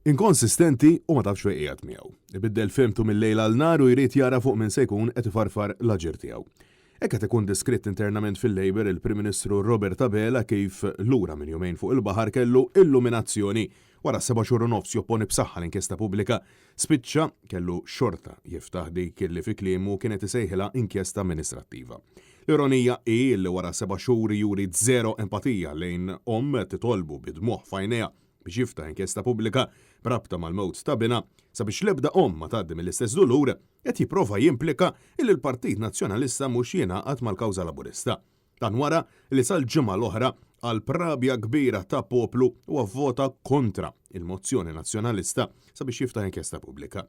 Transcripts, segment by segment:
Inkonsistenti u ma tafx fejn qiegħed miegħu. Ibiddel fehmtu mil-lejl għal nhar u jrid jara fuq min se jkun qed ifarfar l-aġir tiegħu. Hekk qed ikun deskritt internament fil-Labour il-Prim Ministru Robert Abela kif lura minn jumejn fuq il-baħar kellu illuminazzjoni wara seba' xhur u nofs jopponi b'saħħa l-inkjesta pubblika. Spiċċa kellu xorta jiftaħ dik li fi kliemu kien qed isejħilha inkjesta amministrattiva. L-ironija hi li wara seba' xhur juri zero empatija lejn omm titolbu bi dmugħ f'għajnejha biex jiftaħ inkjesta pubblika b'rabta mal-mewt ta' binha sabiex l-ebda omm ma tgħaddi mill-istess dulur, qed jipprova jimplika illi l-Partit Nazzjonalista mhux jingħaqad mal-kawża Laburista. Dan wara li sal-ġimgħa l-oħra qalb rabja kbira ta' poplu huwa vvota kontra il-mozzjoni Nazzjonalista sabiex jiftaħ inkjesta pubblika.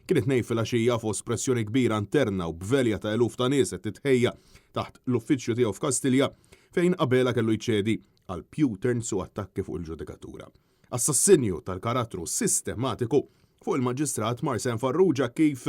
Kien it-Tnejn filgħaxija fost pressjoni kbira interna u b'velja ta' eluf ta' nies qed titħejja taħt l-uffiċċju tiegħu f'Kastilja fejn Abela kellu jċedi għal U-turns u attakki fuq il-ġudikatura. Assassinju tal-karattru sistematiku fuq il-Maġistrat Marsen Farrugia kif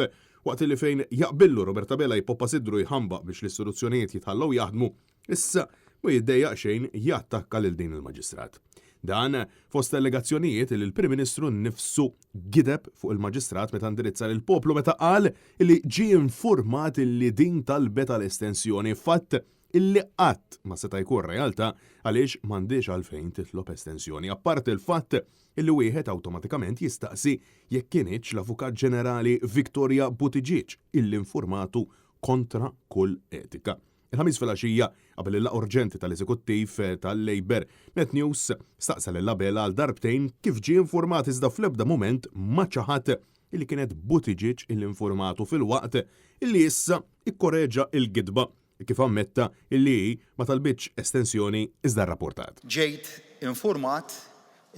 waqt li fejn jaqbillu Robert Abela jippoppa sidru jħambaq biex l-istituzzjonijiet jitħallew jaħdmu, issa ma jiddejjaq xejn jattakka lil din il-Maġistrat. Dan fost allegazzjonijiet li l-Prim Ministru nnifsu gideb fuq il-Maġistrat meta indirizza lill-poplu meta qal li ġie infurmat li din talbet għal estensjoni, fatt illi qatt ma seta' jkun realtà għaliex m'għandhiex għalfejn titlob estensjoni, apparti l-fatt illi wieħed awtomatikament jistaqsi jekk kinitx l-Avukat Ġenerali Victoria Buttigieg illi infurmatu kontra kull etika. Il-Ħamis filgħaxija, qabel il-laqgħa urġenti tal-Eżekuttiv tal-Labour, Net News staqsa lil Abela għal darbtejn kif ġie infurmat iżda fl-ebda mument ma ċaħad illi kienet Buttigieg illi infurmatu filwaqt illi issa ikkoreġa l-gidba kif ammetta illi hi ma talbitx estensjoni iżda rrapportat. Ġejt infurmat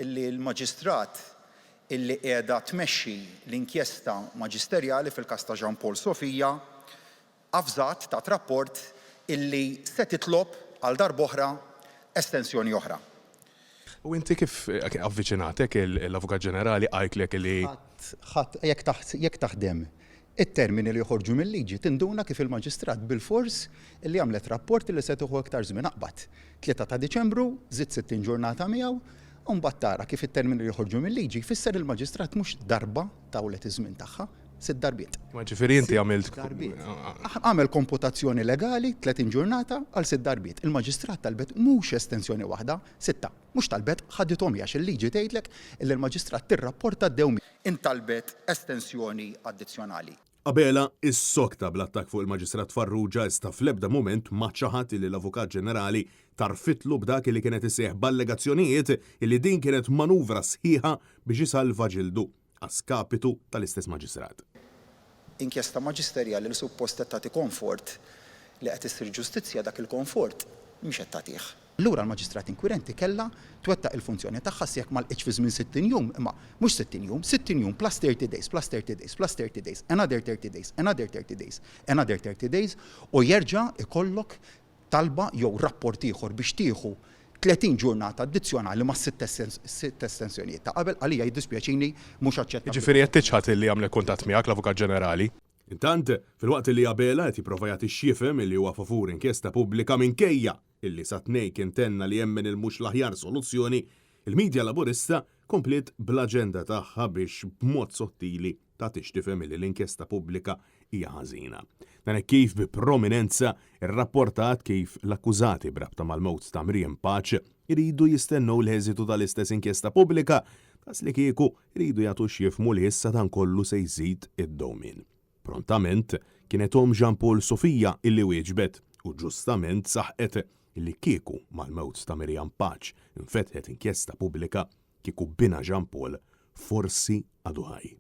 illi l-Maġistrat illi qiegħda tmexxi l-inkjesta maġisterjali fil-każ ta' Jean Paul Sofia avżat, tat rapport, illi se titlob għal darb'oħra estensjoni oħra. U inti kif avviċinatek l-Avukat Ġenerali qaltlek li. Ħadd, ħadd, jekk taħdem it-termini li joħorġu mil-liġi tinduna kif il-Maġistrat bilfors li għamlet rapport li se tieħu iktar żmien. Aqbad, 3 ta' Diċembru, żid 60 ġurnata miegħu, u mbagħad tara kif it-termini li joħorġu mil-liġi jfisser li l-Maġistrat mhux darba tawlet iż-żmien tagħha, sitt darbiet. Ma ġifieri inti għamilt. Darbiet. Għamel komputazzjoni legali, 30 ġurnata għal sitt darbiet. Il-Maġistrat talbet mhux estensjoni waħda, sitta. Mhux talbet, ħadithom hi għax il-liġi tgħidlek illi l-Maġistrat tirrapporta d-dewmien. Intalbet estensjoni addizzjonali. Abela issokta bl-attakk fuq il-Maġistrat Farrugia iżda fl-ebda mument ma ċaħad illi l-Avukat Ġenerali tarfitlu b'dak illi kien qed iseħħ b'allegazzjonijiet illi din kienet manuvra sħiħa biex isalva ġildu a skapitu tal-istess Maġistrat. Inkjesta maġisterjali li suppost qed tagħti konfort li qed issir ġustizzja dak il-konfort mhix qed tagħtih. Allura l-Maġistrat inkwirenti kellha twettaq il-funzjoni tagħha si jekk ma lqitx fi żmien 60 jum, imma mhux 60 jum, 60 jum plus 30 days, plus 30 days, plus 30 days, another 30 days, another 30 days, another 30 days u jerġa' jkollok talba jew rapport ieħor biex tieħu 30 ġurnata addizzjonali mas-sitt estensjonijiet ta' qabel, għalija jiddispjaċini mhux aċċettabbli. Jiġifieri qed tiċħad illi għamlek kuntatt miegħek l-Avukat Ġenerali? Intant, filwaqt illi Abela qed jipprova jagħti x'jifhem illi huwa favur inkjesta pubblika minkejja illi sat-Tnejn kien tenna li jemmen il mhux l-aħjar soluzzjoni, il-media Laburista kompliet bl-aġenda tagħha biex b'mod sottili tagħti x'tifhem illi l-inkjesta pubblika hija ħażina. Dan hekk kif bi prominenza rrapportat kif l-akkużati b'rabta mal-mewt ta' Miriam Pace jridu jistennew l-eżitu tal-istess inkjesta pubblika daqs li kieku jridu jagħtu x'jifhmu li issa dan kollu se jżid id-dewmien. Prontament kienet omm Jean Paul Sofia illi wieġbet u ġustament saħqet illi kieku mal-mewt ta' Miriam Pace nfetħet inkjesta pubblika kieku binha Jean Paul forsi għadu ħaj.